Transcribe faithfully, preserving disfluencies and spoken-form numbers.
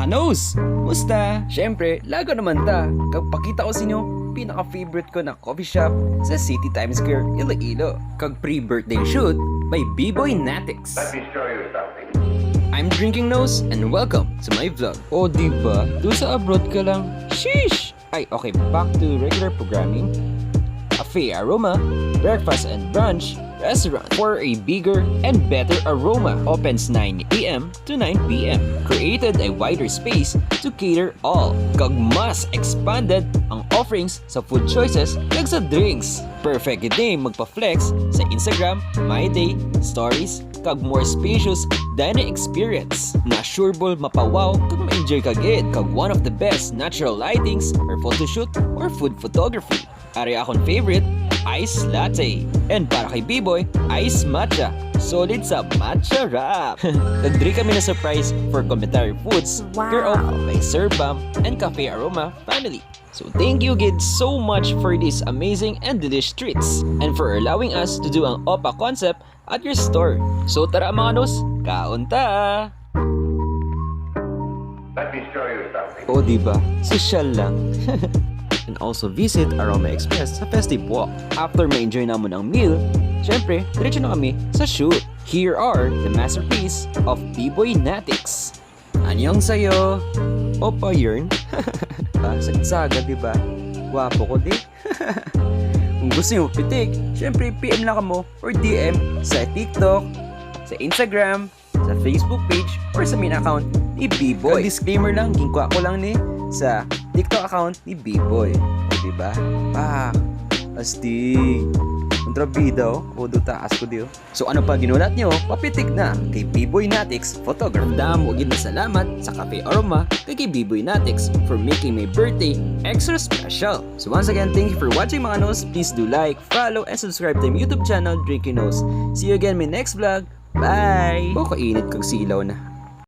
Nose! Musta? Siyempre, lagaw naman ta. Kag pakita ko sa inyo, pinaka-favorite ko na coffee shop sa City Times Square, Iloilo. Kag pre-birthday shoot by B-Boy Natix. Let me show you something. I'm Drinking Nose and welcome to my vlog. O diba? Doon sa abroad ka lang. Sheesh! Ay, okay, back to regular programming. Cafe Aroma, breakfast and brunch, restaurant for a bigger and better aroma. Opens nine a.m. to nine p.m. Created a wider space to cater all. Kag mas expanded ang offerings sa food choices kag sa drinks. Perfect gid ni magpa-flex sa Instagram, My Day, stories, kag more spacious dining experience. Na sure ball mapawaw kag ma-enjoy ka gid kag one of the best natural lightings for photoshoot or food photography. Ari akong favorite, ice latte. And para kay B-Boy, ice matcha. Solid sa matcha wrap. Nagdri kami na surprise for complimentary foods. Care of Wow. By Sir Bam and Cafe Aroma family. So thank you gid so much for these amazing and delicious treats and for allowing us to do ang OPA concept at your store. So tara mga nose, kaon ta! Let me show you something. O diba, sosyal lang. And also visit Aroma Express sa Festive Walk. After ma-enjoy namon ang meal, syempre, diretso na kami sa shoot. Here are the masterpiece of B-Boy Natix. Annyeonghaseyo! Opa yun? Ah, sagsaga, diba? Gwapo ko, di? Kung gusto nyo pitik, syempre P M lang kamo or D M sa TikTok, sa Instagram, sa Facebook page, or sa main account ni B-Boy. Kag disclaimer lang, ginkuha ko lang ni sa TikTok account ni B-Boy. O, diba? Ah, astig. Kontrabida, oh. O, do taas ko, di, oh. So ano pa ginulat nyo? Papitik na kay B-Boy Natix Photography. Damo gid na salamat sa Cafe Aroma kag kay B-Boy Natix for making my birthday extra special. So once again, thank you for watching mga nose. Please do like, follow, and subscribe to my YouTube channel, Drinking Nose. See you again in my next vlog. Bye! O, kainit kag silaw na.